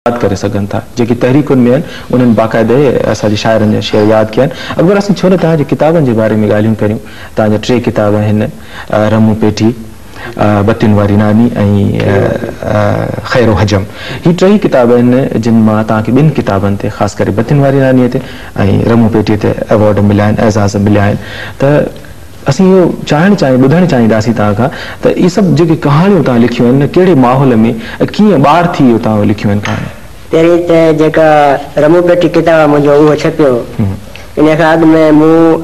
ياد ڪري سگهن ٿا. جيڪي تحريڪن ۾ آهن انهن باقاعده اسان جي شاعرن جا شعر ياد ڪيا آهن. اڪبر اسين ڇو نه توهان جي ڪتابن جي باري ۾ ڳالهيون ڪريون. توهان جا ٽي ڪتاب آهن رمون پيٽي، بتين واري ناني ۽ خيرو حجم. هي ٽئي ڪتاب آهن جن مان توهان کي ٻن ڪتابن تي خاص ڪري بتين واري نانيء تي ۽ رمون پيٽيء تي ايوارڊ مليا آهن، اعزاز مليا آهن ته اسين اهو چاهڻ چاهي ٻڌڻ چاهينداسين توهان کان ته اهي سڀ جيڪي ڪهاڻيون توهان لکيون آهن ڪهڙي ماحول ۾ ۽ ڪيئن ٻار ٿي اهو توهان لکيون آهن ڪهاڻيون. پهرين ته جيڪا رمون پيٽي ڪتاب آهي منهنجو اهو ڇپيو ان کان اڳ ۾ مون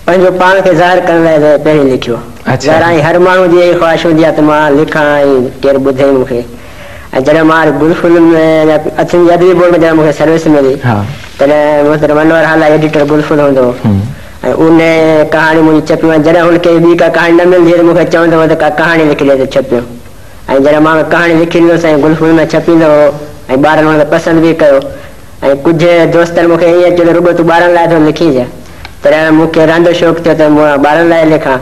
پنهنجو پاڻ کي ظاهر ڪرڻ لاء پهرين لکيو. ظاهر آهي هر ماڻهو جي اها خواهش هوندي آهي ته مان لکان ۽ ڪير ٻڌي مون کي ۽ جڏهن مان گل ڦل ۾ يا سنڌي ادبي بورڊ ۾ جڏهن مون کي سروس ملي تڏهن محترم انور هالائي ايڊيٽر گل ڦل هوندو هو ۽ ان ڪهاڻي منهنجي ڇپيون ۽ جڏهن هن کي ٻي ڪا ڪهاڻي نه ملندي هئي ته مون کي چوندو هو ته ڪا ڪهاڻي لکي ڏي ته ڇپيون ۽ جڏهن مان ڪهاڻي لکي ڏيندو هوس ۽ گل ڦل ۾ ڇپيندو هو ۽ ٻارن ان کي پسند به ڪيو ۽ ڪجهه دوستن مون کي ائين چيو ته رڳو تون ٻارن لاء ٿو لکين ڇا؟ تڏهن مون کي رهندو شوق ٿيو ته مان ٻارن لاء لکان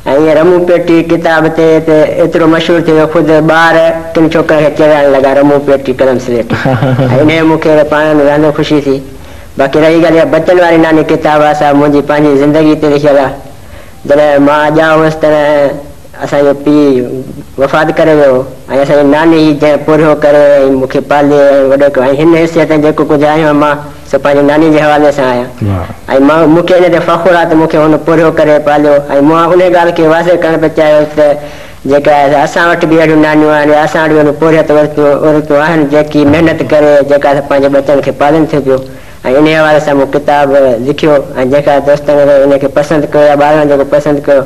۽ ائين رمون پيٽي ڪتاب تي ته ايترو مشهور ٿي ويو خود ٻار ڪن ڇوڪرن کي چيڙائڻ لڳا رمون پيٽي قلم سليٽ ۽ انهيء مون کي پاڻ ۾ رهندو خوشي ٿي. باقي رهي ڳالهه اها بتين واري ناني ڪتاب آ سا منهنجي پنهنجي زندگي تي لکيل آ. جڏهن مان ڄائو هوس تڏهن اسان جو پيء وفات ڪري ويو هو ۽ اسان جي ناني هئي جنهن پورهيو ڪري ۽ مون کي پالي ۽ وڏو ڪيو ۽ هن حيثيت ۾ جيڪو ڪجهه آهيان مان سو پنهنجي ناني جي حوالي سان آهيان ۽ مان مون کي ان تي فخر آ ته مون کي هن پورهيو ڪري پاليو ۽ مان انهي ڳالهه کي واضح ڪرڻ پئي چاهيو ته جيڪا اسان وٽ به اهڙيون نانيون آهن يا اسان وٽ به اهڙيون پورهيت عورتون آهن جيڪي محنت ڪري جيڪا پنهنجي ٻچن کي پالين ٿيون پيون ۽ انهي حوالي سان مون ڪتاب لکيو ۽ جيڪا دوستن ان کي پسند ڪيو يا ٻارن جيڪو پسند ڪيو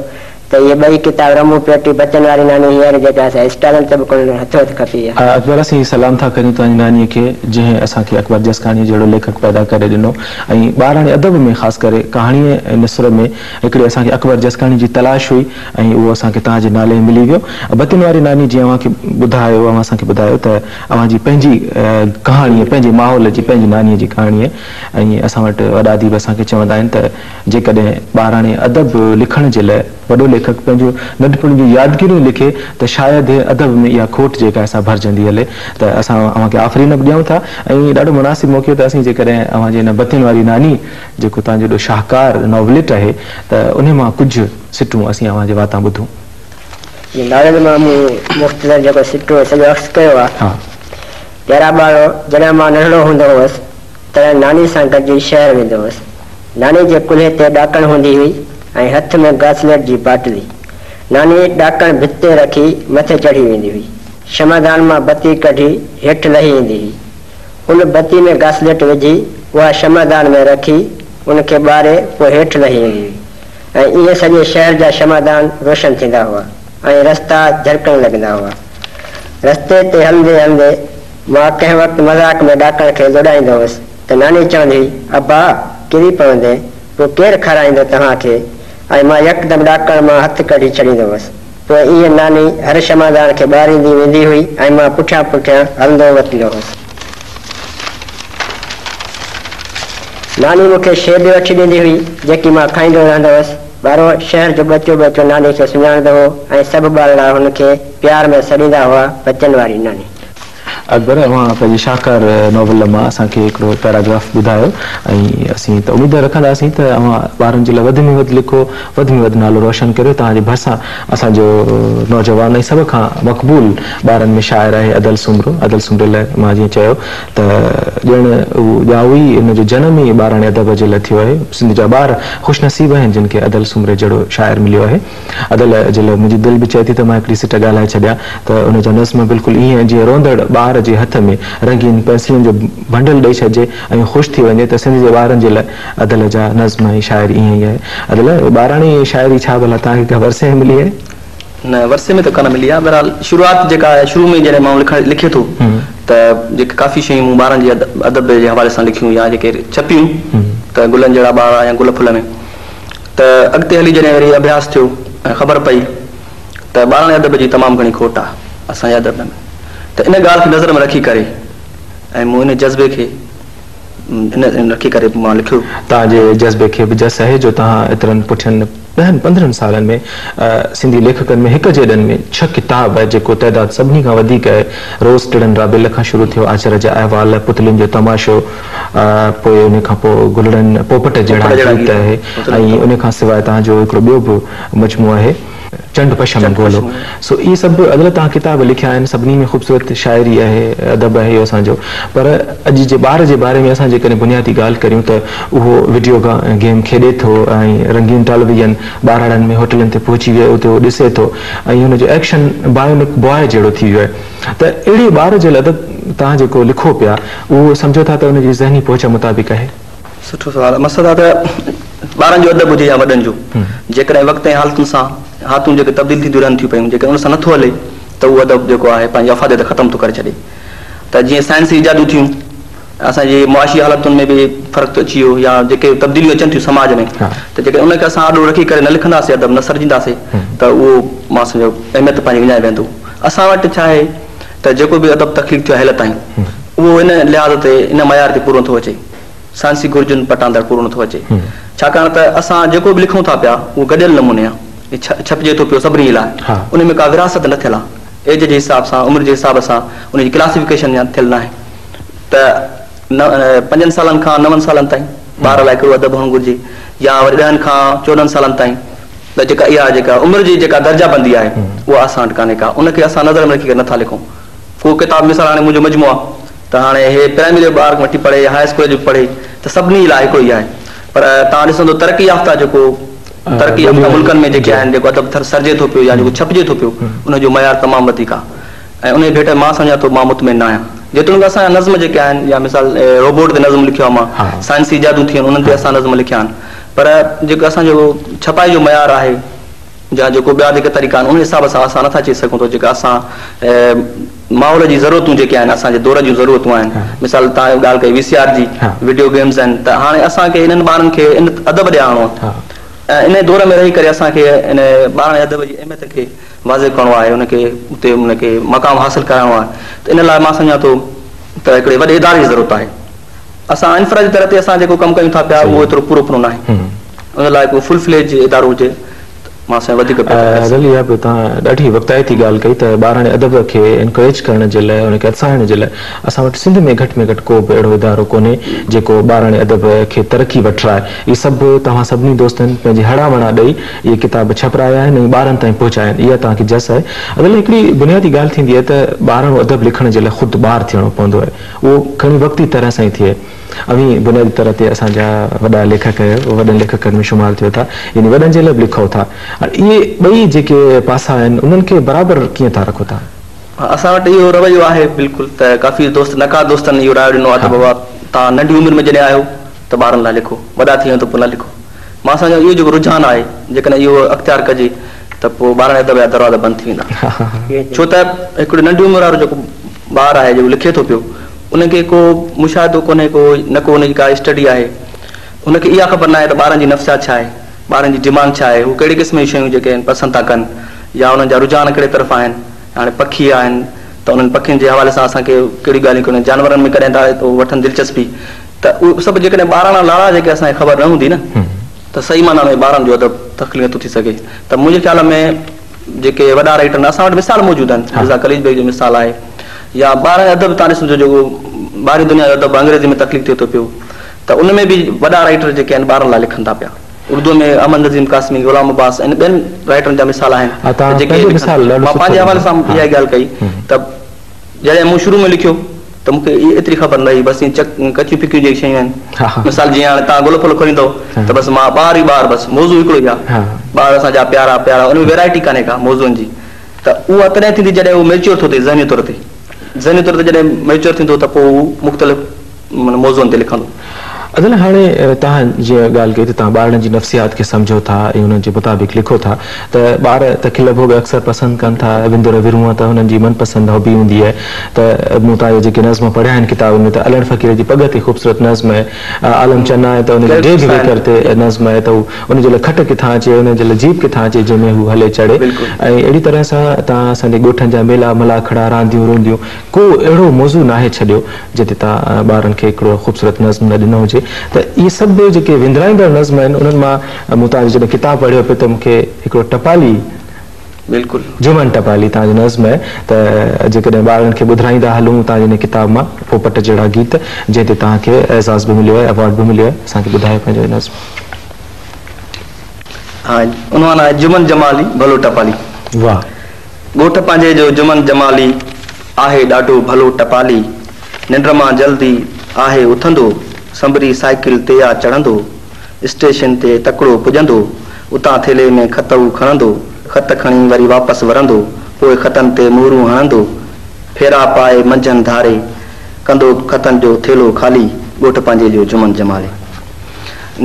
ته اهي ٻئي ڪتاب رمون پيٽي بتين واري ناني هينئر جيڪا اسان اسٽالن تي به ڪونه هٿو هٿ کپي ويا. اڪبر اسين سلام ٿا ڪريون توهان جي نانيء کي جنهن اسان کي اڪبر جسڪاڻيء جهڙو ليکڪ پيدا ڪري ڏنو ۽ ٻاراڻي ادب ۾ خاص ڪري ڪهاڻيء ۽ نثر ۾ هڪڙي اسان کي اڪبر جسڪاڻي جي تلاش هئي ۽ اهو اسان کي توهان جي نالي ملي ويو. بتين واري ناني جيئن اوهان کي ٻڌايو، اوهان اسان کي ٻڌايو ته اوهان جي پنهنجي ڪهاڻي، پنهنجي ماحول جي، پنهنجي نانيء جي ڪهاڻي ۽ اسان وٽ وڏا اديب اسان کي چوندا آهن ته جيڪڏهن ٻاراڻي ادب لکڻ جي لاء وڏو ليکڪ پنهنجو ننڍپڻ جون يادگيريون لکي ته شايد ادب ۾ اها کوٽ جيڪا آهي سا ڀرجندي هلي ته اسان اوهان کي آفرين به ڏيون ٿا ۽ ڏاڍو مناسب موقعو ته اسين جيڪڏهن اوهان جي هن بتين واري ناني جيڪو توهان جو ايڏو شاهڪار ناوليٽ آهي ته انهي مان ڪجهه سٽون اسين اوهان جي واتان ٻڌون. جي ناول مان مون مختصر جيڪو سٽون سڄو عڪس ڪيو آ. پيارا ٻارو، جڏهن مان ننڍڙو هوندو هوس، تڏهن ناني سان گڏجي شهر ويندو هوس. ناني جي ڪلهي تي ڏاڪڻ هوندي هئي ۽ هٿ ۾ گاسليٽ جي باٽلي. ناني ڏاڪڻ ڀت تي رکي مٿي چڙهي ويندي هئي. شمعدان مان بتي ڪڍي هيٺ لهي ايندي هئي. ان بتي ۾ گاسليٽ وجهي اها شمعدان ۾ رکي ان کي ٻاري پوء هيٺ لهي ايندي هئي ۽ ائين سڄي شهر جا شمعدان روشن ٿيندا هئا ۽ رستا جرڪڻ لڳندا هئا. رستي تي هلندي هلندي مان ڪنهن وقت مذاق ۾ ڏاڪڻ کي لوڏائيندو هوس ته ناني چوندي هئي، ابا! ڪري پوندين، پوء ڪير کارائيندو توهان کي؟ ۽ مان يڪدم ڏاڪڻ مان هٿ ڪڍي ڇڏيندو هوس. پوء ائين ناني هر شمعدان کي ٻاريندي ويندي هئي ۽ مان پٺيان پٺيان هلندو وتندو هوس. ناني مون کي شيء به وٺي ڏيندي هئي، جيڪي مان کائيندو رهندو هوس. ٻارو، شهر جو ٻچو ٻچو ناني کي سڃاڻندو هو ۽ سڀ ٻارڙا هن کي پيار ۾ سڏيندا هئا، بتين واري ناني. اڪبر اوهان پنهنجي شاهڪار ناول مان اسان کي هڪڙو پيراگراف ٻڌايو ۽ اسين ته اميد رکنداسين ته اوهان ٻارن جي لاء وڌ ۾ وڌ لکو وڌ ۾ وڌ نالو روشن ڪريو توهان جي ڀرسان اسان جو نوجوان ۽ سڀ کان مقبول ٻارن ۾ شاعر آهي ادل سومرو ادل سومري لاء مان جيئن چيو ته ڄڻ هو ڄائو ئي ان جو جنم ئي ٻاراڻي ادب جي لاء ٿيو آهي سنڌ جا ٻار خوش نصيب آهن جن کي ادل سومري جهڙو شاعر مليو آهي. ادل جي لاء منهنجي دل به چئي ٿي ته مان هڪڙي سٽ ڳالهائي ڇڏيان ته ان جا نظم بلڪل ائين آهن جيئن روئندڙ ٻار جي هٿ ۾ رنگين پينسلن جو بنڊل ڏئي ڇڏجي ۽ خوش ٿي وڃي ته سنڌ جي ٻارن جي لاء ادل جا نظم ۽ شاعري ائين ئي آهي. ادل، ٻاراڻي شاعري ڇا ڀلا توهان کي ڪا ورثي ۾ ملي آهي؟ نه ورثي ۾ ته ڪانه ملي آهي بهرحال شروعات جيڪا آهي شروع ۾ جڏهن ماڻهو لکڻ لکي ٿو ته جيڪي ڪافي شيون مون ٻارن جي ادب جي حوالي سان لکيون يا جيڪي ڇپيون ته گلن جهڙا ٻار يا گل ڦل ۾ ته اڳتي هلي جڏهن وري اڀياس ٿيو ۽ خبر پئي ته ٻاراڻي ادب جي تمام گهڻي کوٽ آ اسان جي ادب ۾ ته ان ڳالهه کي نظر ۾ رکي ڪري ۽ مون ان جذبي کي ان رکي ڪري مان لکيو. توهان جي جذبي کي به جس آهي جو توهان ايترن پٺين ڏهن پندرهن سالن ۾ سنڌي ليکڪن ۾ هڪ جيڏن ۾ ڇهه ڪتاب جيڪو تعداد سڀني کان وڌيڪ آهي. روز ٽڙن رابيل کان شروع ٿيو، آچر جا احوال، پتلين جو تماشو، پوء ان کان پوء گلڙن پوپٽ جهڙا گيت آهي ۽ ان کان سواء توهان جو هڪڙو ٻيو به مجموعو آهي. چنڊ پشم گولو سو اهي سڀ ادل توهان ڪتاب لکيا آهن سڀني ۾ خوبصورت شاعري آهي ادب آهي اهو اسان جو پر اڄ جي ٻار جي باري ۾ اسان جيڪڏهن بنيادي ڳالهه ڪريون ته اهو وڊيو گيم کيڏي ٿو ۽ رنگين ٽيليويزن ٻهراڙن ۾ هوٽلن تي پهچي ويو اتي اهو ڏسي ٿو ۽ هن جو ايڪشن بايونڪ بواء جهڙو ٿي ويو آهي ته اهڙي ٻار جي لاء ادب توهان جيڪو لکو پيا اهو سمجهو ٿا ته ان جي ذهني پهچ مطابق آهي؟ سٺو سوال. مسئلو آهي ته ٻارن جو ادب هجي يا وڏن جو، جيڪڏهن وقت ۽ حالتن سان حالتون جيڪي تبديل ٿينديون رهن ٿيون پيون، جيڪڏهن ان سان نٿو هلي ته اهو ادب جيڪو آهي پنهنجي افاديت ختم ٿو ڪري ڇڏي. ته جيئن سائنسي ايجادون ٿيون، اسان جي معاشي حالتن ۾ به فرق اچي ويو يا جيڪي تبديليون اچن ٿيون سماج ۾ ته جيڪڏهن ان کي اسان آڏو رکي ڪري نه لکنداسين ادب نه سرجينداسين ته اهو مان سمجهو اهميت پنهنجي وڃائي ويهندو. اسان وٽ ڇا آهي ته جيڪو به ادب تخليق ٿيو آهي هيل تائين اهو ان لحاظ تي ان معيار تي پورو نٿو اچي. سائنسي گهرجن پٽاندڙ پورو نٿو اچي. ڇاڪاڻ ته اسان جيڪو به لکون ٿا پيا اهو گڏيل نموني آهي. ڇپجي ٿو پيو سڀني لاء. ان ۾ ڪا ورهاست نه ٿيل آهي. ايج جي حساب سان، عمر جي حساب سان ان جي ڪلاسيفڪيشن يا ٿيل ناهي ته پنجن سالن کان نون سالن تائين ٻار لاء ڪهڙو ادب هئڻ گهرجي يا وري ڏهن کان 14 سالن تائين ته جيڪا اها جيڪا عمر جي جيڪا درجه بندي آهي اها اسان وٽ ڪانهي ڪا. ان کي اسان نظر ۾ رکي ڪري نٿا لکون. ڪو ڪتاب مثال هاڻي منهنجو مجموعو آهي ته هاڻي هي پرائمري جو ٻار وٺي پڙهي يا هاء اسڪول جو پڙهي ته سڀني لاء هڪڙو ئي آهي پر توهان ڏسندو ترقي يافته جيڪو ترقي يافته ملڪن ۾ جيڪي آهن جيڪو ادب سرجي ٿو پيو يا جيڪو ڇپجي ٿو پيو ان جو معيار تمام وڌيڪ آهي ۽ ان جي ڀيٽ ۾ مان سمجهان ٿو مان مطمئن نه آهيان جيتوڻيڪ اسان جا نظم جيڪي آهن يا مثال روبوٽ تي نظم لکيو آهي مان سائنسي ايجادون ٿيون آهن انهن تي اسان نظم لکيا آهن پر جيڪو اسان جو ڇپائي جو معيار آهي يا جيڪو ٻيا جيڪي طريقا آهن ان حساب سان اسان نٿا چئي سگهون ته جيڪا اسان ماحول جي ضرورتون جيڪي آهن اسان جي دور جون ضرورتون آهن مثال توهان ڳالهه ڪئي وي سي آر جي وڊيو گيمز آهن ته هاڻي اسان کي انهن ٻارن کي ان ادب ڏي آڻڻو آهي ۽ ان دور ۾ رهي ڪري اسان کي ان ٻارن جي ادب جي اهميت کي واضح ڪرڻو آهي ان کي اتي ان کي مقام حاصل ڪرائڻو آهي ته ان لاء مان سمجهان ٿو ته هڪڙي وڏي اداري جي ضرورت آهي اسان انفرادي طور تي اسان جيڪو ڪم ڪيون ٿا پيا اهو ايترو پورو پورو ناهي ان لاء ڪو فل فليج ادارو هجي ته مان سمجهان وڌيڪ بهتر ڪري سگهون. ادل اها به توهان ڏاڍي وقتائتي ڳالهه ڪئي ته ٻاراڻي ادب کي انڪريج ڪرڻ جي لاء ان کي اتساهڻ جي لاء اسان وٽ سنڌ ۾ گهٽ ۾ گهٽ ڪو به اهڙو ادارو ڪونهي جيڪو ٻاراڻي ادب کي ترقي وٺرائي. اهي سڀ توهان سڀني دوستن پنهنجي هڙان وڙان ڏئي اهي ڪتاب ڇپرايا آهن ۽ ٻارن تائين پهچايا آهن اها توهان کي جس آهي. ادل هڪڙي بنيادي ڳالهه ٿيندي آهي ته ٻاراڻو ادب لکڻ جي لاء خود ٻار ٿيڻو پوندو آهي. اهو کڻي وقتي طرح سان ئي ٿئي. اوهين بنيادي طرح تي اسان جا وڏا ليکڪ آهيو، وڏن ليکڪن ۾ شمار ٿيو ٿا، يعني وڏن جي لاء به لکو ٿا. هاڻي اهي ٻئي جيڪي پاسا آهن، انهن کي برابر ڪيئن ٿا رکو ٿا؟ اسان وٽ اهو رويو آهي بلڪل ته ڪافي دوست نقاد دوستن اهو رايو ڏنو آهي ته بابا توهان ننڍي عمر ۾ جڏهن آهيو ته ٻارن لاء لکو، وڏا ٿي ويا ته پوء نه لکو. مان سمجهان ٿو اهو جيڪو رجحان آهي، جيڪڏهن اهو اختيار ڪجي ته پوء ٻاراڻي ادب جا دروازا بند ٿي ويندا. ڇو ته هڪڙو ننڍي عمر وارو جيڪو ٻار آهي جيڪو لکي ٿو پيو ان کي ڪو مشاهدو ڪونهي ڪو نه ڪو ان جي ڪا اسٽڊي آهي ان کي اها خبر ناهي ته ٻارن جي نفسيات ڇا آهي ٻارن جي ڊمانڊ ڇا آهي هو ڪهڙي قسم جون شيون جيڪي آهن پسند ٿا ڪن يا انهن جا رجحان ڪهڙي طرف آهن هاڻي پکي آهن ته انهن پکين جي حوالي سان اسان کي ڪهڙيون ڳالهيون ڪرڻيون جانورن ۾ ڪڏهن ٿا وٺن دلچسپي ته اهي سڀ جيڪڏهن ٻاراڻا لاڙا جيڪي اسان کي خبر نه هوندي نه ته صحيح معنيٰ ۾ ٻارن جو ادب تخليق نٿو ٿي سگهي ته منهنجي خيال ۾ جيڪي وڏا رائيٽر آهن اسان وٽ مثال موجود آهن مرزا قليچ بيگ جو مثال آهي يا ٻاراڻي ادب توهان ڏسو جيڪو ٻاهرين دنيا جو ادب انگريزي ۾ تخليق ٿئي ٿو پيو ته ان ۾ به وڏا رائيٽر جيڪي آهن ٻارن لاء لکن ٿا پيا اردو ۾ احمد نظيم قاسمي غلام عباس ۽ ٻين رائيٽرن جا مثال آهن جيڪي مان پنهنجي حوالي سان اها ڳالهه ڪئي ته جڏهن مون شروع ۾ لکيو ته مون کي ايتري خبر نه هئي بس ائين ڪچيون ڦڪيون جيڪي شيون آهن مثال جيئن هاڻي توهان گل ڦل کوليندؤ ته بس مان ٻار ئي ٻار بس موضوع هڪڙو ئي آهي ٻار اسان جا پيارا پيارا ان ۾ ويرائٽي ڪانهي ڪا موضوعن جي ته اها تڏهن ٿيندي جڏهن هو ميچوئر ٿو ٿئي ذهني طور تي ذهني طور تي جڏهن ميچوئر ٿيندو ته پوء هو مختلف معنيٰ موضوعن تي لکندو. ادل هاڻي توهان جيئن ڳالهه ڪئي ته توهان ٻارڙن جي نفسيات کي سمجهو ٿا ۽ انهن جي مطابق لکو ٿا ته ٻار ته کل ڀوڳ اڪثر پسند ڪن ٿا وندر ورونهه ته هنن جي من پسند هابي هوندي آهي ته مون توهان جا جيڪي نظم پڙهيا آهن ڪتابن ۾ ته علڻ فقير جي پڳ تي خوبصورت نظم آهي عالم چنا آهي ته ان جي ڊيگهه ويڪر تي نظم آهي ته هو ان جي لاء کٽ ڪٿان اچي ان جي لاء جيپ ڪٿان اچي جنهن ۾ هو هلي چڙهي ۽ اهڙي طرح سان توهان اسان جي ڳوٺن جا ميلا ملاکڙا رانديون رونديون ڪو اهڙو موضوع ناهي ڇڏيو جتي توهان ٻارن کي هڪڙو خوبصورت نظم نه ڏنو هجي. ته اهي سڀ جيڪي وندرائيندڙ نظم آهن انهن مان مون توهان جو جڏهن ڪتاب پڙهيو پئي ته مون کي هڪڙو ٽپالي بلڪل. جمن ٽپالي توهان جو نظم آهي ته جيڪڏهن ٻارن کي ٻڌرائيندا هلون توهان جي هن ڪتاب مان پوپٽ جهڙا گيت جنهن تي توهان کي اعزاز به مليو آهي ايوارڊ به مليو آهي اسان کي ٻڌايو پنهنجو هي نظم. ها عنوان آهي جمن جمالي ڀلو ٽپالي. واهه. ڳوٺ پنهنجي جو جمن جمالي آهي ڏاڍو ڀلو ٽپالي ننڊ مان جلدي آهي اٿندو سنبري سائيڪل تي آ چڙهندو اسٽيشن تي تڪڙو پڄندو، اتان ٿيلهي ۾ خط هو کڻندو، خط کڻي وري واپس ورندو، پوء خطن تي مهرون هڻندو، ڦيرا پائي منجهند ڌاري، ڪندو خطن جو ٿيلهو خالي، ڳوٺ پنهنجي جو جمن جمالي.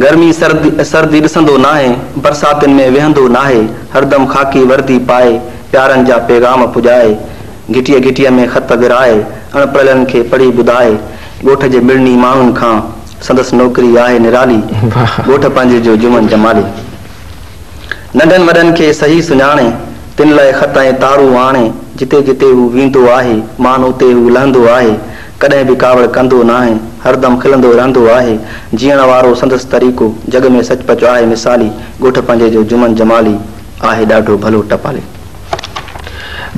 گرمي سردي ڏسندو ناهي، برساتين ۾ ويهندو ناهي، هردم خاڪي وردي پائي، پيارن جا پيغام پڄائي، گهٽيء گهٽيء ۾ خط ورهائي، اڻ پڙهيلن کي پڙهي ٻڌائي، ڳوٺ جي مڙني ماڻهن کان سندس نوڪري آهي نرالي، ڳوٺ پنهنجي جو جمن جمالي. ننڍن وڏن کي صحيح سڃاڻي، تن لئه خط ۽ تارون آڻي، جتي جتي هو ويندو آهي، مان اتي هو لهندو آهي، ڪڏهن به ڪاوڙ ڪندو ناهي، هردم کلندو رهندو آهي، جيئڻ وارو سندس طريقو، جڳ ۾ سچ پچ آهي مثالي، ڳوٺ پنهنجي جو جمن جمالي، آهي ڏاڍو ڀلو ٽپالي.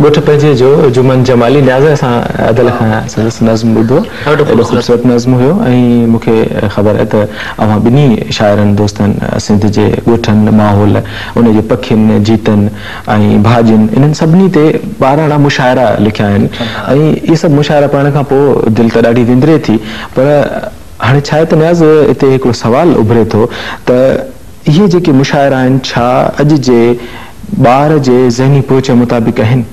ڳوٺ پنهنجي جو جمن جمالي نياز اسان ادل کان سندس نظم ٻڌو ايڏو خوبصورت نظم هيو ۽ مون کي خبر آهي ته اوهان ٻنهي شاعرن دوستن سنڌ جي ڳوٺن ماحول ان جي پکين جيتن ۽ ڀاڄين انهن سڀني تي ٻاراڻا مشاعرا لکيا آهن ۽ اهي سڀ مشاعرا پڙهڻ کان پوء دل ته ڏاڍي وندري ٿي پر هاڻي ڇا آهي ته نياز اتي هڪڙو سوال اڀري ٿو ته اهي جيڪي مشاعرا آهن ڇا اڄ جي ٻار جي ذهني پهچ مطابق آهن؟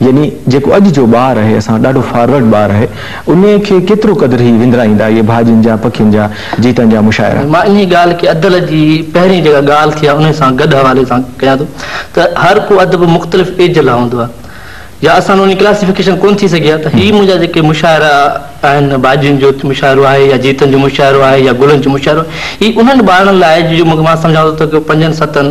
يعني جيڪو اڄ جو ٻار آهي اسان ڏاڍو فارورڊ ٻار آهي انهي کي ڪيترو قدر هي وندرائيندا اهي ڀاڄين جا پکين جا جيتن جا مشاعرا؟ مان انهي ڳالهه کي ادل جي پهرين جيڪا ڳالهه ٿي آهي انهي سان گڏ حوالي سان ڪيان ٿو ته هر ڪو ادب مختلف ايج لاء هوندو آهي يا اسان ان جي ڪلاسيفڪيشن ڪونه ٿي سگهي آهي ته هي منهنجا جيڪي مشاعرا آهن ڀاڄين جو مشاعرو آهي يا جيتن جو مشاعرو آهي يا گلن جو مشاعرو هي انهن ٻارڙن لاء آهي جو مان سمجهان ٿو ته پنجن ستن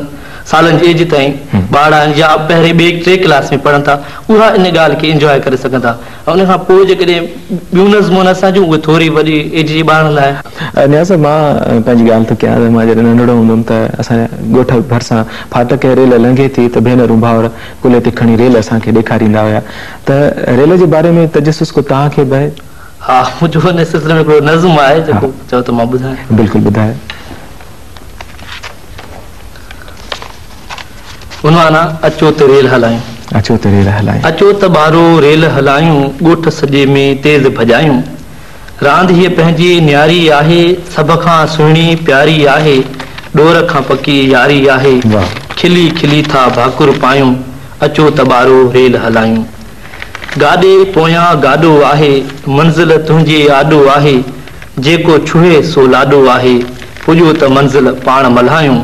سالن جي ايج تائين ٻار آهن يا پهرين ٻئي ٽي ڪلاس ۾ پڙهن ٿا اها ان ڳالهه کي انجواء ڪري سگهن ٿا ۽ ان کان پوء جيڪڏهن ٻيون نظمون آهن اسان جون اهي ٿوري وڏي ايج جي ٻارن لاء. نياز صاحب مان پنهنجي ڳالهه ٿو ڪيان ته مان جڏهن ننڍڙو هوندو هوم ته اسان جي ڳوٺ ڀرسان ڦاٽڪ ريل لنگهي ٿي ته ڀينرون ڀائر ڪلهي تي کڻي ريل اسان کي ڏيکاريندا هيا ته ريل جي باري ۾ تجسس ڪو توهان کي به آهي؟ ها منهنجو ان سلسلي ۾ هڪڙو نظم آهي جيڪو چئو ته مان ٻڌايان. بلڪل ٻڌايو. عنوان آ اچو ته ريل هلايون. اچو ته ريل هلايون. اچو ته ٻارو ريل هلايون ڳوٺ سڄي ۾ تيز ڀڄايون. راند هيء پنهنجي نياري آهي، سڀ کان سهڻي پياري آهي، ڏور کان پڪي ياري آهي، کلي کلي ٿا ڀاڪر پايون، اچو ته ٻارو ريل هلايون. گاڏي پويان گاڏو آهي، منزل تنهنجي آڏو آهي، جيڪو ڇهي سو لاڏو آهي، پڄو ته منزل پاڻ ملهايون،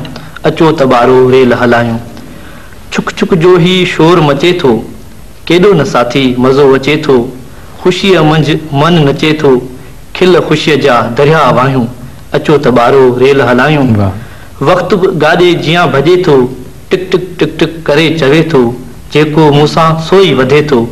اچو ته ٻارو ريل هلايون. ڇڪ ڇڪ جو هي شور مچي ٿو، ڪيڏو نه ساٿي مزو اچي ٿو، خوشيء منجهه من نچي ٿو، کل خوشيء جا درياء واهيون، اچو ته ٻارو ريل هلايون. وقت به گاڏي جيان ڀڄي ٿو، ٽڪ ٽڪ ٽڪ ٽڪ ڪري چوي ٿو، جيڪو مون سان سو ئي وڌي ٿو،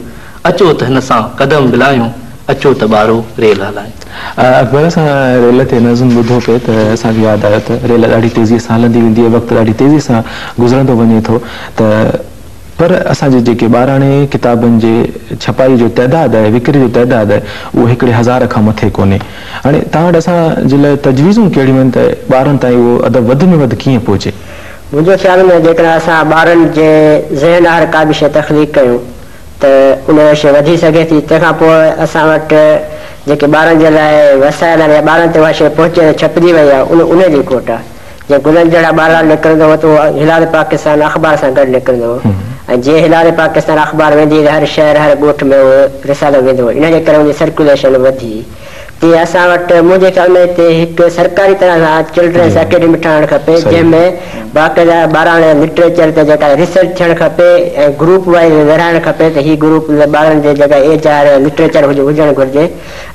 اچو ته هن سان قدم ملايون، اچو ته ٻارو ريل هلايون. اڪبر اسان ريل تي نظم ٻڌو پئي ته اسان کي ياد آيو ته ريل ڏاڍي تيزيء سان هلندي ويندي آهي، وقت ڏاڍي تيزيء سان گذرندو وڃي ٿو ته پر اسان جي جيڪي ٻاراڻي ڪتابن جي ڇپائي جو تعداد آهي، وڪري جو تعداد آهي، اهو هڪڙي هزار کان مٿي ڪونهي. هاڻي توهان وٽ اسان جي لاء تجويزون ڪهڙيون آهن ته ٻارن تائين اهو ادب وڌ ۾ وڌ ڪيئن پهچي؟ منهنجي خيال ۾ جيڪڏهن اسان ٻارن جي ذهن آهر ڪا به شيء تخليق ڪيون ته ان شيء وڌي سگهي ٿي. تنهن کان پوء اسان وٽ جيڪي ٻارن جي لاء وسائل آهن يا ٻارن تي اها شيء پهچي ته ڇپجي وئي آهي، ان جي کوٽ آهي. جيئن گلن جهڙا ٻارڙا نڪرندو هو ته اهو هلال پاڪستان اخبار سان گڏ نڪرندو هو ۽ جيئن هلال پاڪستان اخبار ويندي هئي ته هر شهر هر ڳوٺ ۾ اهو رسالو ويندو هو ان جي ڪري ان جي سرڪيوليشن وڌي تيئن اسان وٽ منهنجي خيال ۾ هتي هڪ سرڪاري طرح سان چلڊرينس اڪيڊمي ٺاهڻ کپي جنهن ۾ باقاعده ٻاراڻي لٽريچر تي جيڪا ريسرچ ٿيڻ کپي ۽ گروپ وائيز ورهائڻ کپي ته هي گروپ ٻارن جي جيڪا ايج آهي لٽريچر هجڻ گهرجي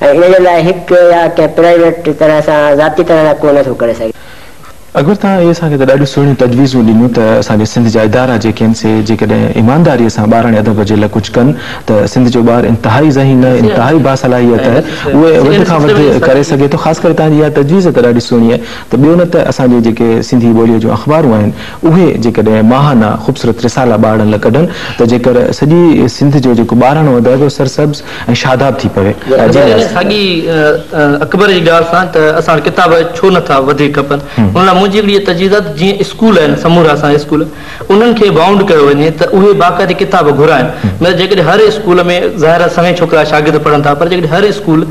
۽ ان جي لاء هڪ يا ڪنهن پرائيويٽ طرح سان ذاتي طرح سان ڪو نه ٿو ڪري سگهي. اڪبر توهان اهي اسان کي ته ڏاڍيون سهڻيون تجويزون ڏنيون ته اسان جي سنڌ جا ادارا جيڪي آهن سي جيڪڏهن ايمانداريء سان ٻاراڻي ادب جي لاء ڪجهه ڪن ته سنڌ جو ٻار انتهائي ذهين آهي انتهائي باصلاحيت آهي اهي وڌ کان وڌ ڪري سگهي ٿو خاص ڪري توهان جي اها تجويز ته ڏاڍي سهڻي آهي ته ٻيو نه ته اسان جي جيڪي سنڌي ٻوليء جون اخبارون آهن اهي جيڪڏهن ماهانه خوبصورت رسالا ٻارڙن لاء ڪڍن ته جيڪر سڄي سنڌ جو جيڪو ٻاراڻو ادب آهي اهو سرسبز ۽ شاداب ٿي پوي. جيڪڏهن ساڳي اڪبر جي ڳالهه سان ته اسان وٽ ڪتاب ڇو نه ٿا وڌيڪ کپن ان لاء منهنجي هڪڙي تجويز آهي ته جيئن اسڪول آهن سمورا اسان جا اسڪول انهن کي بائونڊ ڪيو وڃي ته اهي باقاعدي ڪتاب گهرائن مطلب جيڪڏهن هر اسڪول ۾ ظاهر آهي سوين ڇوڪرا شاگرد پڙهن ٿا پر جيڪڏهن هر اسڪول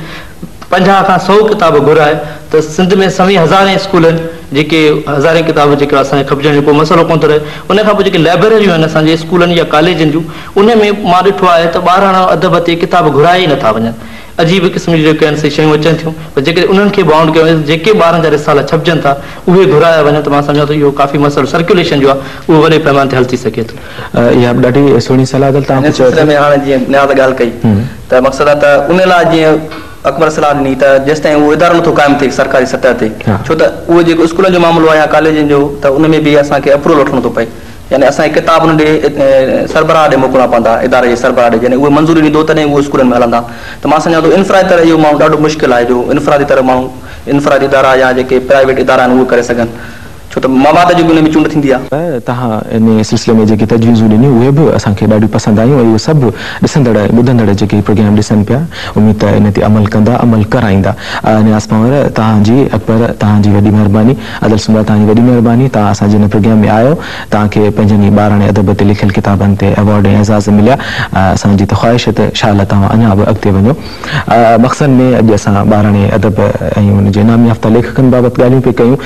50 کان 100 ڪتاب گهرائي ته سنڌ ۾ سوين هزارين اسڪول آهن جيڪي هزارين ڪتاب جيڪي اسان کي کپجڻ جو ڪو مسئلو ڪونه ٿو رهي. ان کان پوء جيڪي لائبريريون آهن اسان جي اسڪولن يا ڪاليجن جون ان ۾ مان ڏٺو آهي ته ٻاراڻا ادب تي ڪتاب گهرايا ئي نٿا وڃن. عجيب قسم جون جيڪي آهن سي شيون اچن ٿيون پر جيڪڏهن انهن کي بائونڊ ڪيو وڃي ته جيڪي ٻارن جا رسالا ڇپجن ٿا اهي گهرايا وڃن ته مان سمجهان ٿو اهو ڪافي مسئلو سرڪيوليشن جو آهي اهو وڏي پئماني تي حل ٿي سگهي ٿو. اها به ڏاڍي سهڻي صلاح ادل توهان ان سلسلي ۾ هاڻي جيئن نياز ڳالهه ڪئي ته مقصد آهي ته ان لاء جيئن اڪبر صلاح ڏني ته جيستائين اهو ادارو نٿو قائم ٿئي سرڪاري سطح تي ڇو ته اهو جيڪو اسڪولن جو معاملو آهي يا ڪاليجن جو ته ان ۾ به اسان کي اپروول وٺڻو ٿو پئي يعني اسان کي ڪتاب ان ڏي سربراهه ڏي موڪلڻا پوندا اداري جي سربراهه ڏي جڏهن اهي منظوري ڏيندو تڏهن اهو اسڪولن ۾ هلندا ته مان سمجهان ٿو انفرادي طرح اهو ماڻهو ڏاڍو مشڪل آهي جو انفرادي طرح ماڻهو انفرادي ادارا يا جيڪي پرائيويٽ ادارا آهن اهي ڪري سگهن ڇو ته مواد جي به ان ۾ چونڊ ٿيندي آهي. توهان ان سلسلي ۾ جيڪي تجويزون ڏنيون اهي به اسان کي ڏاڍيون پسند آيون ۽ اهي سڀ ڏسندڙ ۽ ٻڌندڙ جيڪي هي پروگرام ڏسن پيا اميد ته ان تي عمل ڪندا عمل ڪرائيندا. نياز پنهور توهان جي اڪبر توهان جي وڏي مهرباني ادل سومرا توهان جي وڏي مهرباني توهان اسان جي هن پروگرام ۾ آيو توهان کي پنهنجن ئي ٻاراڻي ادب تي لکيل ڪتابن تي ايوارڊ ۽ اعزاز مليا اسان جي ته خواهش ته شال توهان اڃا به اڳتي وڃو. مخزن ۾ اڄ اسان ٻاراڻي ادب ۽ ان جي انعام يافته ليکڪن بابت ڳالهيون پئي ڪيون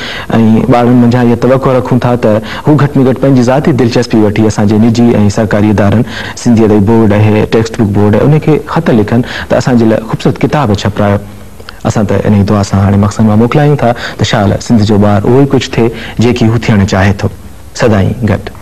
۽ ٻارڙن منجهان اها توقع رکون ٿا ته هو گهٽ ۾ گهٽ پنهنجي ذاتي دلچسپي وٺي اسان جي نجي ۽ سرڪاري ادارن سنڌي ادبي بورڊ آهي ٽيڪسٽ بڪ بورڊ آهي ان کي خط لکن ته اسان جي لاء خوبصورت ڪتاب ڇپرايو اسان ته انهي دعا سان هاڻي مخزن مان موڪلايون ٿا ته شال سنڌ جو ٻار اهو ئي ڪجهه ٿئي جيڪي هو ٿيڻ چاهي ٿو سدائين گڏ.